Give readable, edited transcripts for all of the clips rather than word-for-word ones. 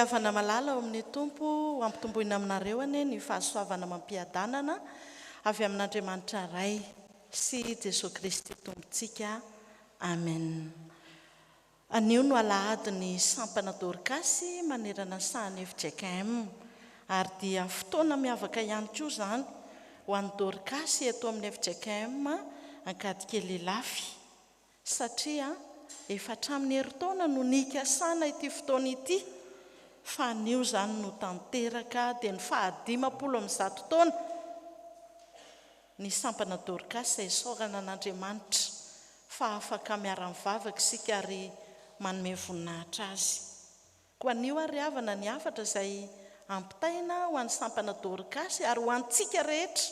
Ry havana malala ao amin'ny Tompo, ho ampitomboina aminareo anie ny fahasoavana amam-piadanana avy amin'Andriamanitra Ray sy Jesoa Kristy Tompontsika. Amen. Anio no alahady ny sampana Dorkasy manerana ny sahan'ny fjkm ary dia fotoana miavaka ihany koa izany ho an'ny Dorkasy eto amin'ny fjkm Ankadikely Ilafy satria efa hatramin'ny herintaona no nikasana ity fotoana ity fa anio izany no tanteraka dia ny faha-150 taona ny sampana Dorcas izay isaorana an'Andriamanitra fa afaka miara-mivavaka isika ary manome voninahitra Azy. Koa anio ary havana ny hafatra izay ampitaina ho an'ny sampana Dorcas ary ho antsika rehetra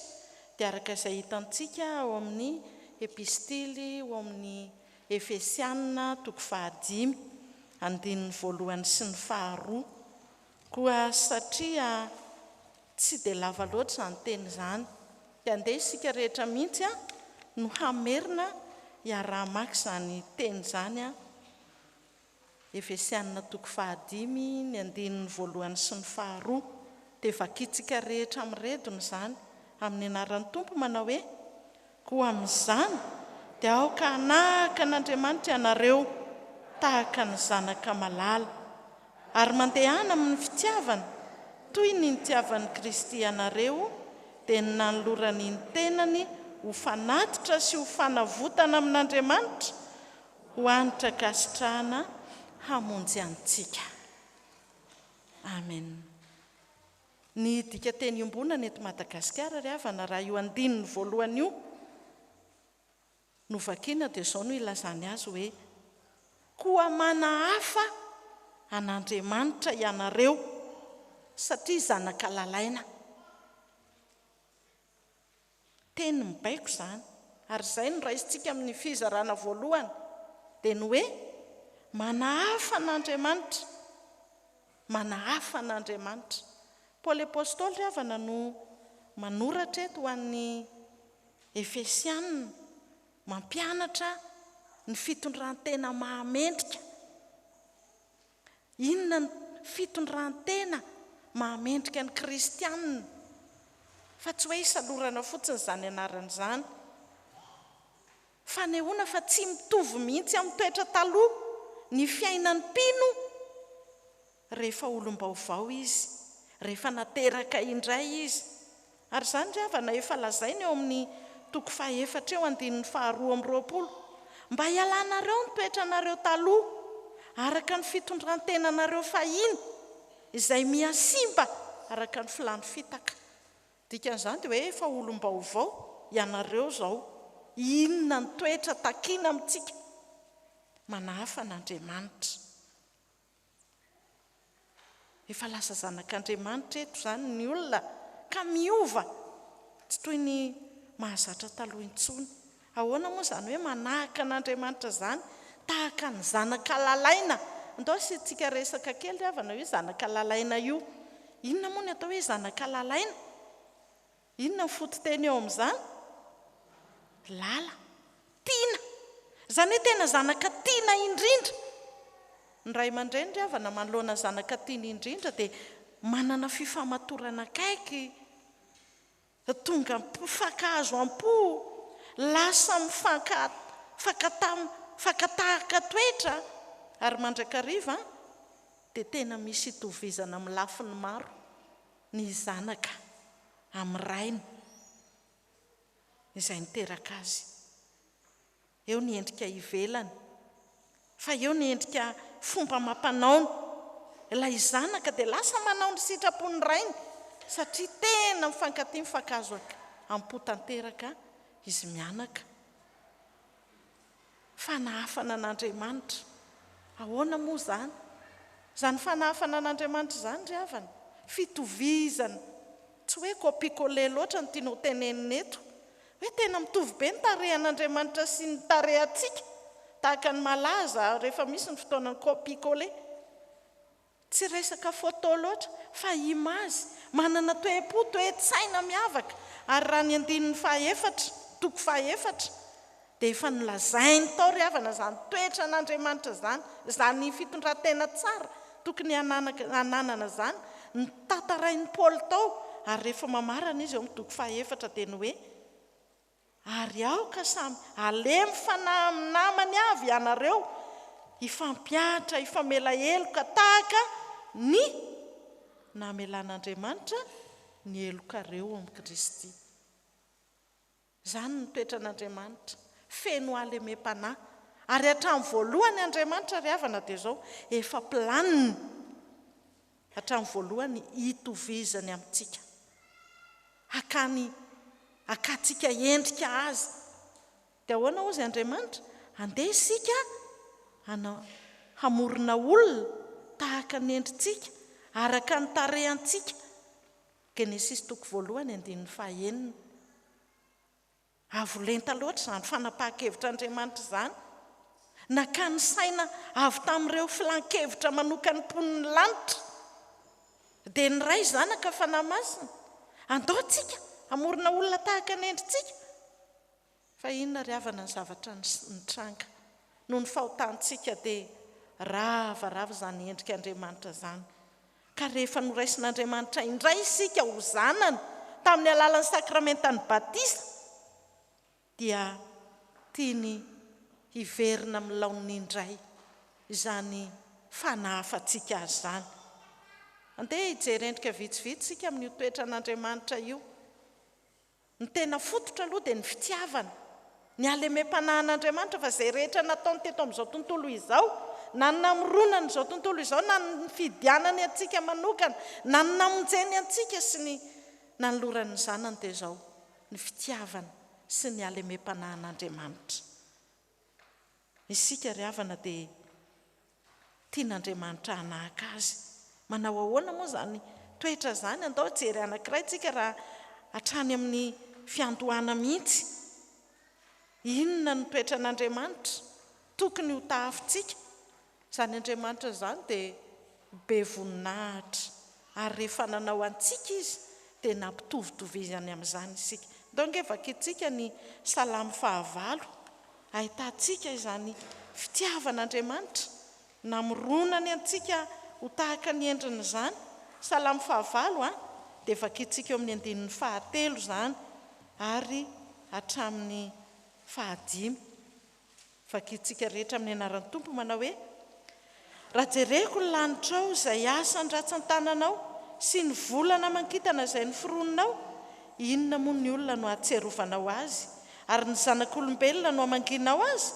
dia araka izay hitantsika ao amin'ny Epistily ho amin'ny Efesiana toko fahadimy andininy voalohany sy ny faharoa. Koa satria tsy dia lava loatra izany teny izany, dia andeha isika rehetra mihitsy no hamerina hiaraha-maka izany teny izany, Efesiana toko fahadimy, ny andininy voalohany sy ny faharoa. Dia vakintsika rehetra miredona izany, amin'ny anaran'ny Tompo manao hoe, Koa amin'izany dia aoka hanahaka an'Andriamanitra ianareo, tahaka ny zanaka malala. Ary mandehana amin'ny fitiavana, toy ny nitiavan'i Kristy anareo, dia ny nanolorany ny tenany ho fanatitra sy ho fanavotana amin'Andriamanitra, ho hanitra ankasitrahana hamonjy antsika. Amen. Ny dikanteny iombonana eto Madagasikara ry havana, raha io andininy voalohany io no vakiana dia izao no ilazany azy hoe, Koa manahafa an'Andriamanitra ianareo satria zanaka lalaina. Teny mibaiko izany. Ary izay no raisintsika amin'ny fizarana voalohany, dia ny hoe manahafa an'Andriamanitra. Manahafa an'Andriamanitra. Paoly Apostoly ry havana no manoratra eto ho an'ny Efesiana, mampianatra ny fitondran-tena mahamendrika. Inona ny fitondran-tena mahamendrika ny kristiana? Fa tsy hoe isalorana fotsiny izany anarana izany. Fanehoana fa tsy mitovy mihitsy amin'ny toetra taloha ny fiainan'ny mpino rehefa olom-baovao izy, rehefa nateraka indray izy. Ary izany ry havana efa lazaina eo amin'ny toko fahefatra eo andininy faharoa amby roapolo, Mba hialanareo ny toetranareo taloha, araka ny fitondran-tenanareo fahiny, izay mihasimba araka ny filàn'ny fitaka. Dikan'izany dia hoe efa olom-baovao ianareo izao. Inona ny toetra takiana amintsika? Manahafa an'Andriamanitra. Efa lasa zanak'Andriamanitra eto izany ny olona ka miova, tsy toy ny mahazatra taloha intsony. Ahoana moa izany hoe manahaka an'Andriamanitra izany? Tahaka ny zanaka lalaina. Andao asiantsika resaka kely ry havana io zanaka lalaina io. Inona moa ny atao hoe zanaka lalaina? Inona ny fototeny eo amin'izany? Lala. Tiana. Izany hoe tena zanaka tiana indrindra. Ny ray aman-dreny ry havana manoloana zanaka tiany indrindra dia manana fifamatorana akaiky, tonga mpifankahazo am-po, lasa mifanka fakatahaka toetra ary mandrakariva dia tena misy itovizana amin'ny lafiny maro ny zanaka amin'ny rainy izay niteraka azy. Eo ny endrika ivelany, fa eo ny endrika fomba amam-panaony. Ilay zanaka dia lasa manao ny sitrapon'ny rainy satria tena mifankatia mifankahazo am-po tanteraka izy mianaka. Fanahafana an'Andriamanitra. Ahoana moa izany? Izany fanahafana an'Andriamanitra izany ry havana, fitovizana. Tsy hoe copie-coller loatra no tiana ho tenenina eto. Hoe tena mitovy be ny tarehan'Andriamanitra sy ny tarehantsika, tahaka ny malaza rehefa misy ny fotoanan'ny copie-coller. Tsy resaka photo loatra fa image, manana toe-po, toe-tsaina miavaka ary raha ny andininy fahaefatra, toko fahaefatra, dia efa nolazainy tao ry havana izany toetran'Andriamanitra izany, izany fitondran-tena tsara, tokony hananana izany, notantarain'i Paoly tao, ary rehefa mamarana izy eo amin'ny toko fahaefatra dia ny hoe, Ary aoka samy halemy fanahy amin'ny namany avy ianareo, hifampiantra, hifamela heloka tahaka ny namelan'Andriamanitra ny helokareo ao amin'i Kristy. Izany no toetran'Andriamanitra, feno halemem-panahy. Ary hatramin'ny voalohany Andriamanitra ry havana dia izao, efa planiny hatramin'ny voalohany hitovizany amintsika. Hakany, hakantsika endrika Azy. Dia ahoana hozy Andriamanitra? Andeha isika hanao, hamorona olona tahaka ny endritsika, araka ny tarehantsika. Genesisy toko voalohany andininy fahaenina. Avo lenta loatra izany fanapahan-kevitr'Andriamanitra izany. Nakany saina avy tamin'ireo filan-kevitra manokan'ny mponin'ny lanitra. Dia ny Ray, Zanaka, Fanahy Masina. Andao tsika hamorona olona tahaka ny endritsika. Fa inona ry havana ny zavatra nitranga? Noho ny fahotantsika dia ravarava izany endrik'Andriamanitra izany. Ka rehefa noraisin'Andriamanitra indray isika ho zanany tamin'ny alalan'ny sakramentan'ny batisa dia tiany hiverina amin'ny laoniny indray izany fanahafantsika azy izany. Andeha hijery endrika vitsivitsy isika amin'io toetran'Andriamanitra io. Ny tena fototra aloha dia ny fitiavana, ny halemem-panahin'Andriamanitra fa izay rehetra nataony teto amin'izao tontolo izao, na ny namoronany izao tontolo izao, na ny nifidianany antsika manokana, na ny namonjeny antsika sy ny nanolorany ny Zanany dia izao, ny fitiavana sy ny halemem-panahin'Andriamanitra. Isika ry havana dia tian'Andriamanitra hanahaka azy. Manao ahoana moa izany toetra izany? Andao hijery anankiray tsika raha hatrany amin'ny fiandohana mihitsy. Inona no toetran'Andriamanitra tokony ho tahafintsika? Izany Andriamanitra izany dia be voninahitra ary rehefa nanao antsika Izy dia nampitovitovizany amin'izany isika. Ndao ange vakintsika ny Salamo fahavalo ahitantsika izany fitiavan'Andriamanitra namoronany antsika ho tahaka ny endriny izany. Salamo fahavalo a, dia vakintsika eo amin'ny andininy fahatelo izany ary hatramin'ny fahadimy. Vakintsika rehetra amin'ny anaran'ny Tompo manao hoe, Raha jereko ny lanitrao izay asan-dratsan-tananao sy ny volana aman-kintana izay noforoninao, inona moa ny olona no ahatsiarovanao azy, ary ny zanak'olombelona no amangianao azy?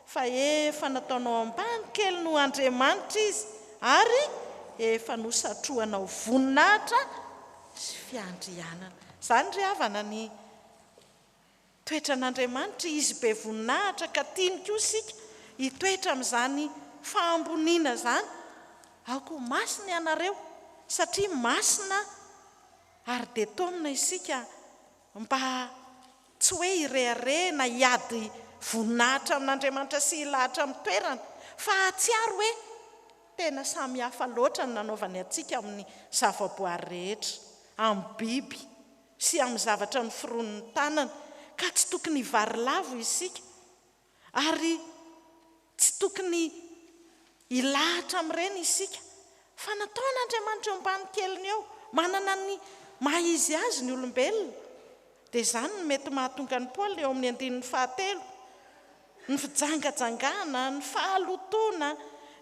Fa efa nataonao ambany kely noho Andriamanitra izy, ary efa nosatrohanao voninahitra sy fiandrianana. Izany ry havana ny Toetran'Andriamanitra Izy be voninahitra ka tiany koa isika hitoetra amin'izany fahamboniana izany. Aoka ho masina ianareo satria masina ary dia taomina isika mba tsy hoe hirehareha na hiady voninahitra amin'Andriamanitra sy hilahatra amin'ny toerana fa hahatsiaro hoe tena samy hafa loatra ny nanaovany antsika amin'ny zavaboary rehetra, amin'ny biby, sy amin'ny zavatra noforonin'ny tanany, ka tsy tokony hivarilavo isika, ary tsy tokony hilahatra amin'ireny isika, fa nataon'Andriamanitra eo ambany keliny eo, manana ny maha izy azy ny olombelona. Dia izany no mety mahatonga an'i Paoly eo amin'ny andininy fahatelo, ny fijangajangana, ny fahalotoana,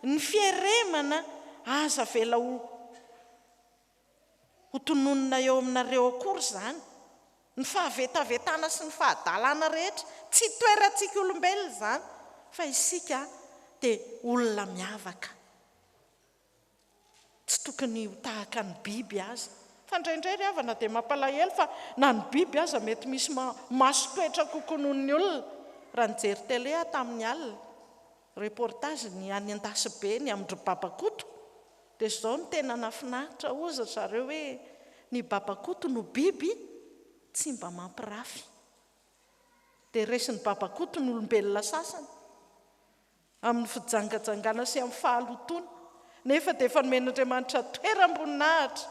ny fieremana, aza avela ho. Ho tononina eo aminareo akory izany. Ny fahavetavetana sy ny fahadalana rehetra, tsy toerantsika olombelona izany, fa isika dia olona miavaka. Tsy tokony ho tahaka ny biby aza. Fa indraindray ry havana dia mampalahelo fa na ny biby aza mety misy maso toetra kokoa noho ny olona. Raha nijery télé aho tamin'ny alina, reportage ny any Andasibe ny amin-dry Babakoto, Dia izao no tena nafinaritra, hozy ry zareo hoe ny babakoto no biby tsy mba mampirafy. Dia resin'ny babakoto ny olombelona sasany amin'ny fijangajangana sy amin'ny fahalotoana, nefa dia efa nomen'Andriamanitra toeram-boninahitra,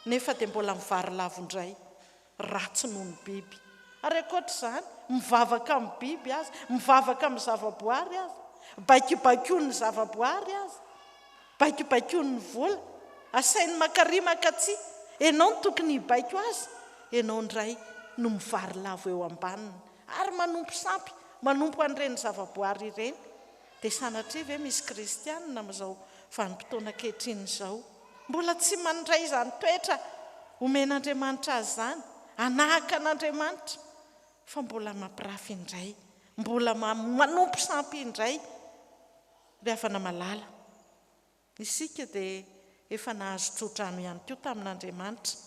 nefa dia mbola mivarilavo indray. Ratsy noho ny biby. Ary ankoatra izany, mivavaka amin'ny biby aza, mivavaka amin'ny zavaboary aza, baikobaikoin'ny zavaboary aza. Baikobaikoin'ny vola, asainy makaria makatsia, ianao no tokony hibaiko azy, ianao indray no mivarilavo eo ambaniny ary manompo sampy, manompo an'ireny zavaboary ireny. Dia sanatria ve misy kristianina amin'izao vanim-potoana ankehitriny izao mbola tsy mandray izany toetra omen'Andriamanitra azy izany, hanahaka an'Andriamanitra, fa mbola mampirafy indray, mbola manompo sampy indray? Ry havana malala, isika dia efa nahazo tso-drano ihany koa tamin'Andriamanitra.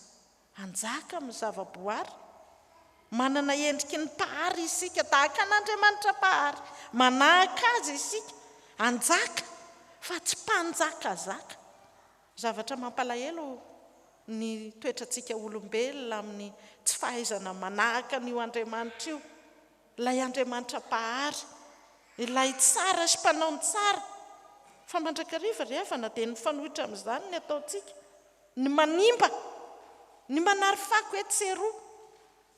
Hanjaka amin'ny zava-boary. Manana endriky ny Mpahary isika, tahaka an'Andriamanitra Mpahary. Manahaka Azy isika. Hanjaka, fa tsy mpanjakazaka. Zavatra mampalahelo ny toetrantsika olombelona amin'ny tsy fahaizana manahaka an'io Andriamanitra io. Ilay Andriamanitra Mpahary, Ilay tsara sy mpanao ny tsara. Fa mandrakariva ry havana dia ny mifanohitra amin'izany ny ataontsika. Ny manimba, ny manary fako etsy sy eroa,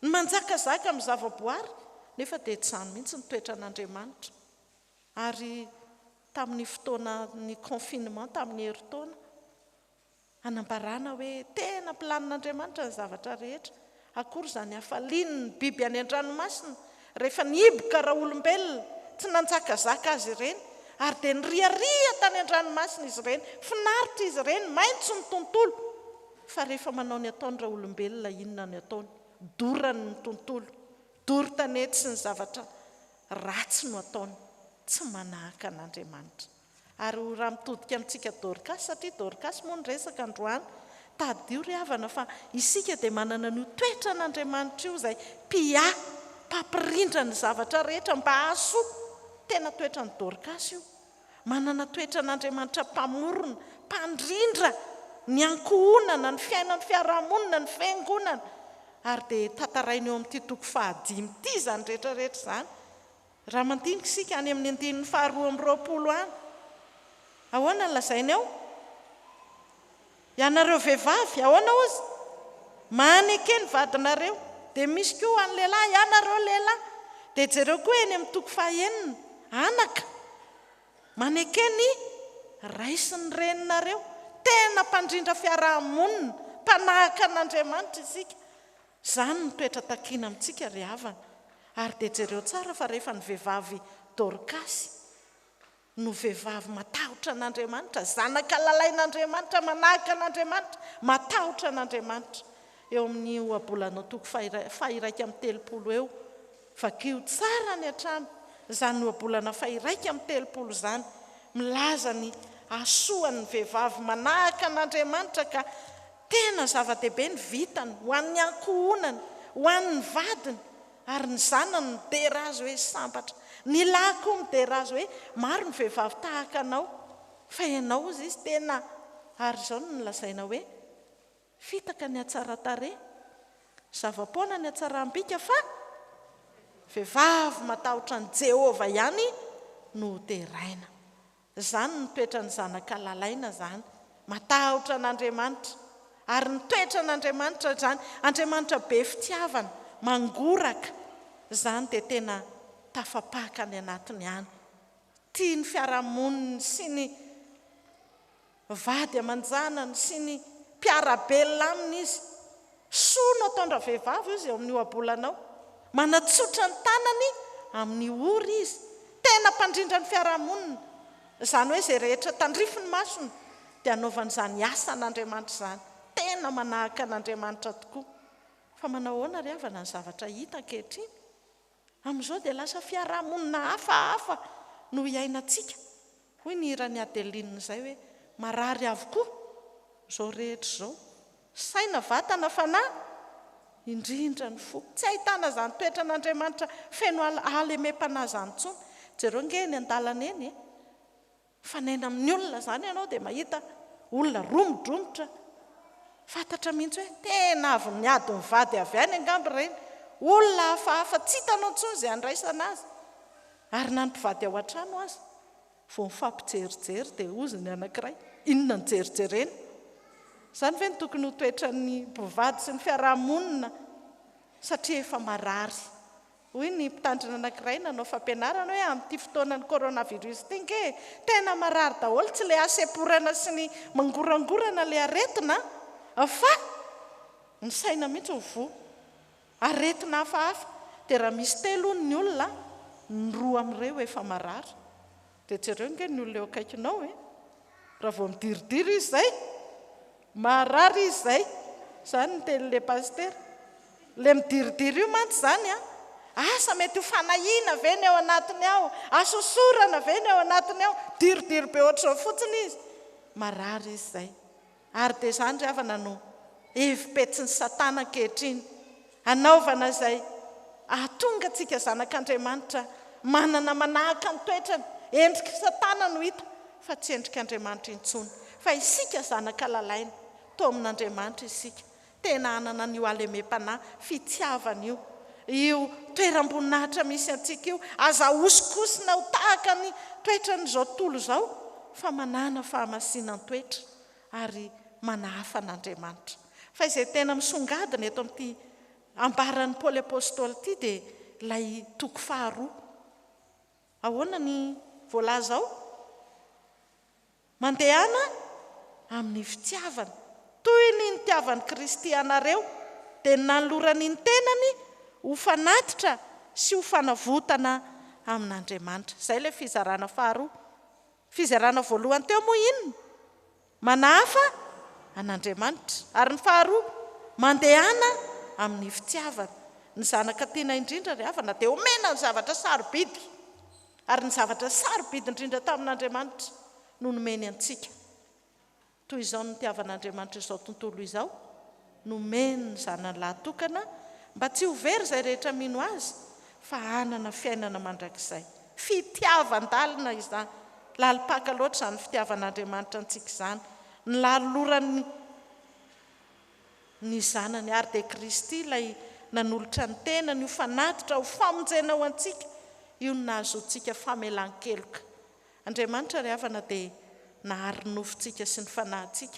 ny manjakazaka amin'ny zavaboary, nefa dia tsy izany mihitsy ny toetran'Andriamanitra. Ary tamin'ny fotoanan'ny confinement tamin'ny herintaona, Hanambarana hoe tena planin'Andriamanitra ny zavatra rehetra. Akory izany hafalian'ny biby any an-dranomasina rehefa nihiboka raolombelona, tsy nanjakazaka azy ireny, ary dia niriaria tany an-dranomasina izy ireny, finaritra izy ireny, maitso ny tontolo. Fa rehefa manao ny ataony raolombelona, inona no ataony? Dorany ny tontolo, doro tanety sy ny zavatra ratsy no ataony, tsy manahaka an'Andriamanitra. Ary ho raha mitodika amintsika Dorcas, satria Dorcas moa no resaka androany, tadidio ry havana fa isika dia manana an'io toetran'Andriamanitra io izay mpiahy, mpampirindra ny zavatra rehetra mba hahasoa. Tena toetran'i Dorcas io. Manana toetran'Andriamanitra mpamorona, mpandrindra ny ankohonana, ny fiainan'ny fiarahamonina, ny fiangonana. Ary dia tantaraina eo amin'ity toko fahadimy ity izany rehetra rehetra izany. Raha mandinika isika any amin'ny andininy faha-22 any, ahoana no lazainy ao? Ianareo vehivavy, ahoana hozy? Maneke ny vadinareo. Dia misy koa ho an'ny lehilahy, ianareo lehilahy. Dia jereo koa eny amin'ny toko faha-enina, anaka, maneke ny ray sy ny reninareo. Tena mpandrindra fiaraha-monina, mpanahaka an'Andriamanitra isika. Izany no toetra takiana amintsika ry havana. Ary dia jereo tsara fa rehefa ny vehivavy Dorkasy no vehivavy matahotra an'Andriamanitra, zanaka lalain'Andriamanitra, manahaka an'Andriamanitra, matahotra an'Andriamanitra. Eo amin'ny ohabolanao toko faha-31 eo, vakio tsara any an-trano izany ohabolana faha-31 izany, milaza ny hasoan'ny vehivavy manahaka an'Andriamanitra ka Tena zava-dehibe ny vitany ho an'ny ankohonany, ho an'ny vadiny, ary ny zanany midera azy hoe sambatra. Ny lahy koa midera azy hoe maro ny vehivavy tahaka anao, fa ianao hozy izy tena ary izao no nolazaina hoe fitaka ny hatsaran-tarehy, zava-poana ny hatsaram-bika fa vehivavy matahotra an'i Jehovah ihany no hoderaina. Izany ny toetran'ny zanaka lalaina izany. Matahotra an'Andriamanitra. Ary ny toetran'Andriamanitra izany, Andriamanitra be fitiavana, mangoraka, izany dia tena tafapaka any anatiny any. Tia ny fiarahamoniny sy ny vady aman-janany sy ny mpiara-belona aminy izy. Soa no ataon-dravehivavy hozy eo amin'ny ohabolanao. Manatsotra ny tanany amin'ny ory izy. Tena mpandrindra ny fiarahamonina. Izany hoe izay rehetra tandrify ny masony dia anaovany izany asan'Andriamanitra izany. Tena manahaka an'Andriamanitra tokoa. Fa manao ahoana ry havana ny zavatra hita ankehitriny? Amin'izao dia lasa fiarahamonina hafahafa no iainantsika. Hoy ny hiran'i Adeline izay hoe, Marary avokoa izao rehetra izao. Saina, vatana, fanahy, indrindra ny fo. Tsy ahitana izany toetran'Andriamanitra feno halemem-panahy izany intsony. Jereo ange eny an-dalana eny e! Mifanena amin'ny olona izany ianao dia mahita olona romodromotra. Fantatra mihitsy hoe tena avy niady mivady avy any angamba ireny. Olona hafahafa tsy hitanao intsony izay handraisana azy. Ary na ny mpivady ao an-trano aza, vao mifampijerijery dia hozy ny anankiray, inona no jerijerena? Izany ve no tokony ho toetran'ny mpivady sy ny fiaraha-monina satria efa marary? Hoy ny mpitandrina anankiray nanao fampianarana hoe amin'ity fotoanan'ny coronavirus ity ange tena marary daholo, tsy ilay hasemporana sy ny mangorangorana ilay aretina fa ny saina mihitsy no voa. Aretina hafahafa. Dia raha misy telo hono ny olona, ny roa amin'ireo efa marary. Dia jereo ange ny olona eo akaikinao e! Raha vao midiridiry izy izay, marary izy izay. Izany ny tenin'ilay pasitera. Ilay midiridiry io mantsy izany an, asa mety ho fanahiana ve ny ao anatiny ao, hasosorana ve ny ao anatiny ao, midiridiry be ohatr'izao fotsiny izy. Marary izy izay. Ary dia izany ry havana no hevi-petsin'i Satana ankehitriny, hanaovana izay hahatonga antsika zanak'Andriamanitra manana manahaka ny toetrany. Endrik'i Satana no hita fa tsy endrik'Andriamanitra intsony. Fa isika zanaka lalaina, toa amin'Andriamanitra isika. Tena hanana an'io halemem-panahy, fitiavana io, io toeram-boninahitra misy antsika io. Aza ahosokosina ho tahaka ny toetran'izao tontolo izao, fa manàna fahamasinan-toetra ary manahafa an'Andriamanitra. Fa izay tena misongadina eto amin'ity ambaran'i Paoly Apostoly ity dia ilay toko faharoa. Ahoana ny voalaza ao? Mandehana amin'ny fitiavana, toy ny nitiavan'i Kristy anareo, dia ny nanolorany ny tenany ho fanatitra sy ho fanavotana amin'Andriamanitra. Izay ilay fizarana faharoa. Fizarana voalohany teo moa inona? Manahafa an'Andriamanitra. Ary ny faharoa, mandehana amin'ny fitiavana. Ny zanaka tiana indrindra ry havana dia omena ny zavatra sarobidy. Ary ny zavatra sarobidy indrindra tamin'Andriamanitra no nomeny antsika. Toy izao no nitiavan'Andriamanitra izao tontolo izao, nomeny ny Zanany lahy tokana mba tsy ho very izay rehetra mino Azy fa hanana fiainana mandrakizay. Fitiavan-dalina izany. Lalim-paka loatra izany fitiavan'Andriamanitra antsika izany. Ny lalorany ny Zanany, ary dia Kristy ilay nanolotra ny tenany ho fanatitra, ho famonjena ho antsika, io no nahazoantsika famelan-keloka. Andriamanitra ry havana dia nahary ny nofontsika sy ny fanahintsika,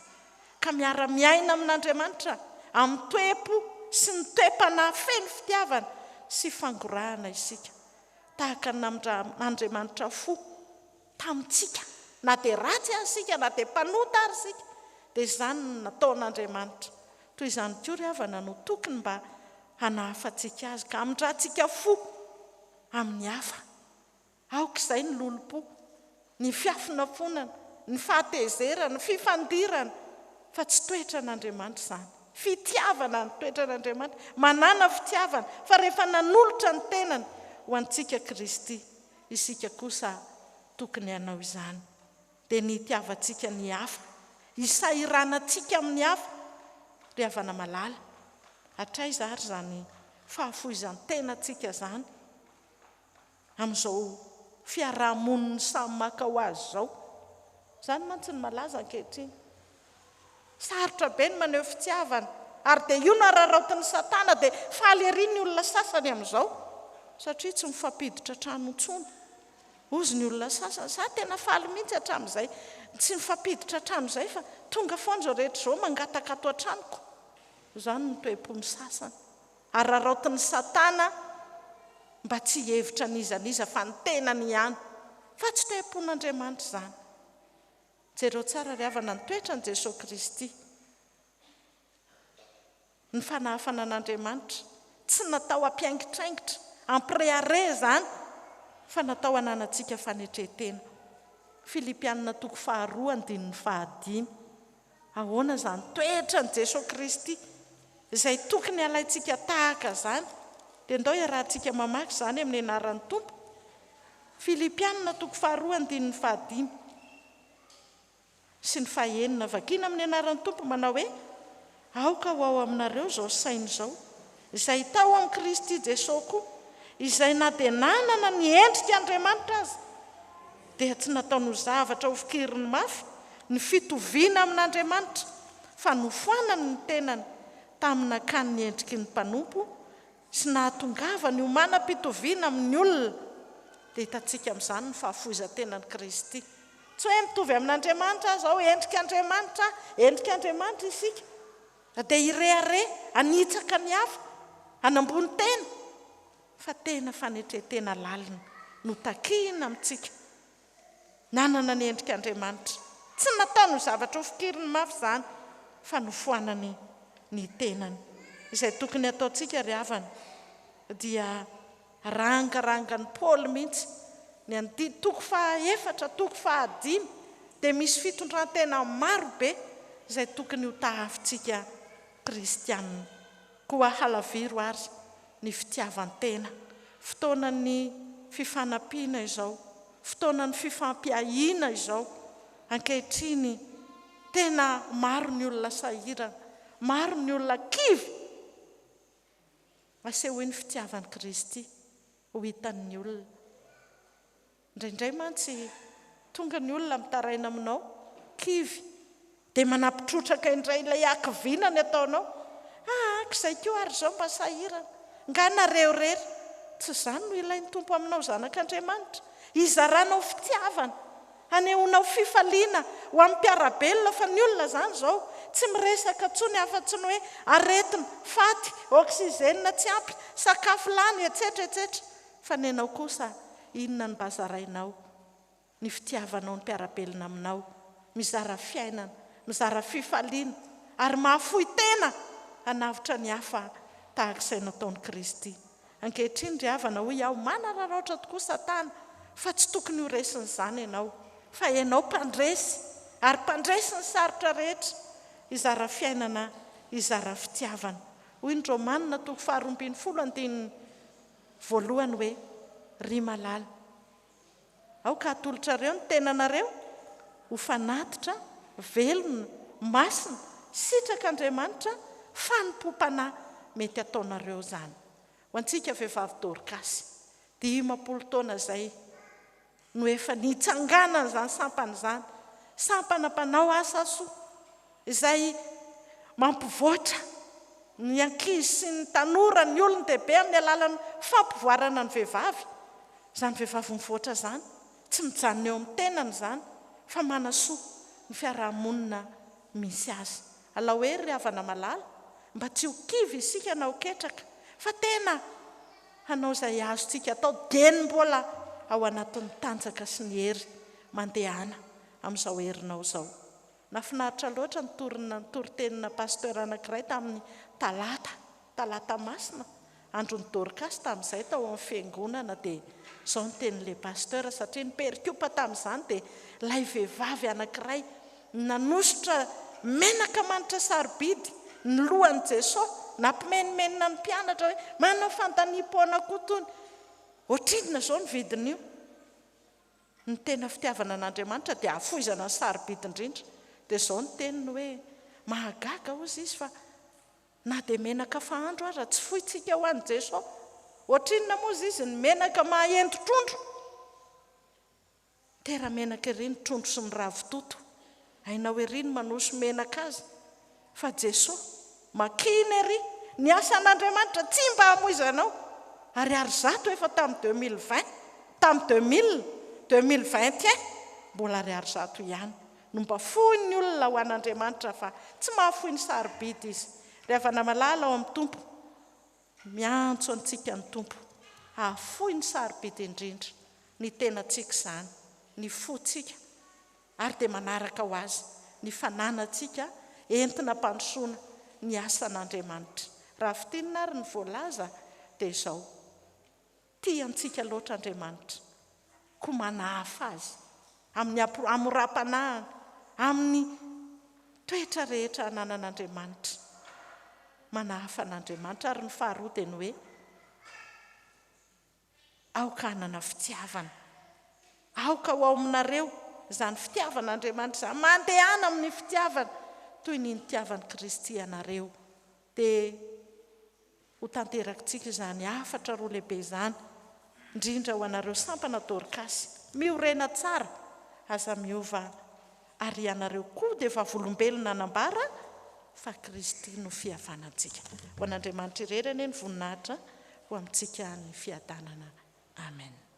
ka miara-miaina amin'Andriamanitra amin'ny toe-po sy ny toe-panahy feno fitiavana sy fangorahana isika, tahaka ny namindran'Andriamanitra fo tamintsika, na dia ratsy aza isika, na dia mpanota ary isika, dia izany no nataon'Andriamanitra. Toy izany koa ry havana no tokony mba hanahafantsika Azy, ka hamindrantsika fo amin'ny hafa. Aoka izay ny lolompo, ny fiafonafonana, ny fahatezerana, ny fifandirana, fa tsy toetran'Andriamanitra izany. Fitiavana ny toetran'Andriamanitra. Manàna fitiavana, fa rehefa nanolotra ny tenany ho antsika Kristy, isika kosa tokony hanao izany. Dia ny hitiavantsika ny hafa, hisahiranantsika amin'ny hafa. Ry havana malala, hatraiza ary izany fahafoizan-tenantsika izany? amin'izao fiaraha-monin'ny samy maka ho azy izao. Izany mantsy no malaza ankehitriny. Sarotra be ny maneho fitiavana, ary dia io no araraotin'i Satana, dia faly ery ny olona sasany amin'izao, satria tsy mifampiditra trano intsony. Hozy ny olona sasany, za tena faly mihitsy hatramin'izay tsy mifampiditra trano izay fa tonga foana izao rehetra izao mangataka ato an-tranoko. Izany no toe-pon'ny sasany. Araraotin'i Satana mba tsy hihevitra an'iza n'iza fa ny tenany ihany. Fa tsy toe-pon'Andriamanitra izany. Jereo tsara ry havana ny toetran'i Jesoa Kristy. Ny fanahafana an'Andriamanitra. Tsy natao hampiaingitraingitra, hampirehareha izany, fa natao hananantsika fanetren-tena. Filipianina toko faharoa andininy fahadimy. Ahoana izany toetran'i Jesoa Kristy izay tokony halaintsika tahaka izany? Dia ndao iarahantsika mamaky izany amin'ny anaran'ny Tompo. Filipianina toko faharoa andininy fahadimy sy ny fahenina. Vakiana amin'ny anaran'ny Tompo manao hoe, Aoka ho ao aminareo izao saina izao, izay tao amin'i Kristy Jesoa koa, izay na dia nanana ny endrik'Andriamanitra aza, dia tsy nataony ho zavatra hofikiriny mafy ny fitoviana amin'Andriamanitra, fa nofoanany ny tenany tamin'ny nakany ny endriky ny mpanompo sy nahatongavany ho manam-pitoviana amin'ny olona. Dia hitantsika amin'izany ny fahafoizan-tenan'i Kristy. Tsy hoe mitovy amin'Andriamanitra aho izao, endrik'Andriamanitra aho, endrik'Andriamanitra isika. Dia hirehareha, hanitsaka ny hafa, hanambony tena. Fa tena fanetren-tena lalina no takina amintsika. Nanana ny endrik'Andriamanitra. Tsy nataony ho zavatra hofikiriny mafy izany, fa nofoanany ny tenany. Izay tokony hataontsika ry havana dia rangarangan'i Paoly mihitsy ny andiany toko fahaefatra, toko fahadimy dia misy fitondran-tena maro be izay tokony hotahafintsika kristiana. Koa halaviro ary ny fitiavan-tena. Fotoanan'ny fifanampiana izao, fotoanan'ny fifampiahiana izao. Ankehitriny, tena maro ny olona sahirana, maro ny olona kivy. Asehoy ny fitiavan'i Kristy ho hitan'ny olona. Indraindray mantsy tonga ny olona mitaraina aminao, kivy, dia manampy trotraka indray ilay hakiviana ny ataonao. Aa, k'izay koa ary izao mba sahirana. Nga nareo irery? Tsy izany no ilain'ny Tompo aminao zanak'Andriamanitra. Hizaranao fitiavana, hanehoanao fifaliana ho amin'ny mpiara-belona fa ny olona izany izao tsy miresaka intsony afa-tsy ny hoe aretina, faty, oxygène tsy ampy, sakafo lany, etsetra etsetra. Fa ny anao kosa, inona no mba zarainao? Ny fitiavanao ny mpiara-belona aminao, mizara fiainana, mizara fifaliana, ary mahafoy tena hanavotra ny hafa tahaka izay nataon'i Kristy. Ankehitriny ry havana, hoy aho, manararaotra tokoa Satana, fa tsy tokony ho resin'izany ianao, fa ianao mpandresy, ary mpandresy ny sarotra rehetra, hizara fiainana, hizara fitiavana. Hoy ny Romana toko faharoambinifolo andininy voalohany hoe, Ry malala, aoka hatolotrareo ny tenanareo ho fanatitra velona, masina, sitrak'Andriamanitra, fanompoam-panahy mety hataonareo izany. Ho antsika vehivavy Dorkasy, 50 taona izay no efa nitsanganan'izany sampana izany, sampana mpanao asa soa izay mampivoatra ny ankizy sy ny tanora, ny olon-dehibe amin'ny alalan'ny fampivoarana ny vehivavy. Izany vehivavy mivoatra izany, tsy mijanona eo amin'ny tenany izany fa manasoa ny fiaraha-monina misy azy. Alao hery ry havana malala mba tsy ho kivy isika na ho ketraka fa tena hanao izay azontsika atao dieny mbola ao anatin'ny tanjaka sy ny hery mandehana amin'izao herinao izao. Nahafinaritra loatra ny torina toritenina pasteur anankiray tamin'ny talata, talata masina, andron'i Dorcas tamin'izay tao amin'ny fiangonana dia izao ny tenin'ilay pasteur satria ny perikopa tamin'izany dia ilay vehivavy anankiray nanosotra menaka manitra sarobidy ny lohan'i Jesoa, nampimenomenona ny mpianatra hoe manao fandaniam-poana koa tony, ohatrinona izao ny vidin'io? Ny tena fitiavana an'Andriamanitra dia hahafoizana ny sarobidy indrindra. Dia izao ny teniny hoe, mahagaga hozy izy fa na dia menaka fahandro aza tsy fointsika ho an'i Jesoa. Ohatrinona moa hozy izy ny menaka maha-endy trondro? Tera-menaka ery ny trondro sy ny ravitoto. Hainao ery ny manoso menaka azy. Fa Jesoa, makina ery, ny asan'Andriamanitra tsy mba hamoizanao. Ariary zato efa tamin'ny 2020, tamin'ny 2000, 2021, mbola ariary zato ihany no mba foin'ny olona ho an'Andriamanitra fa tsy mahafoy ny sarobidy izy. Ry havana malala ao amin'ny Tompo, Miantso antsika ny Tompo hahafoy ny sarobidy indrindra, ny tenantsika izany, ny fontsika, ary dia manaraka ho azy ny fananantsika entina hampandrosoana ny asan'Andriamanitra. Raha fintinina ary ny voalaza dia izao, Tia antsika loatra Andriamanitra, koa manahafa Azy amin'ny hamoram-panahiny, amin'ny toetra rehetra ananan'Andriamanitra. Manahafa an'Andriamanitra. Ary ny faharoa dia ny hoe, aoka hanana fitiavana. Aoka ho ao aminareo izany fitiavan'Andriamanitra izany. Mandehana amin'ny fitiavana toy ny nitiavan'i Kristy anareo. Dia Ho tanterakitsika izany hafatra roa lehibe izany, indrindra ho anareo sampana Dorkasy. Miorena tsara, aza miova, ary ianareo koa dia vavolombelona hanambara fa Kristy no fihavanantsika. Ho an'Andriamanitra irery anie ny voninahitra, ho amintsika ny fiadanana. Amen.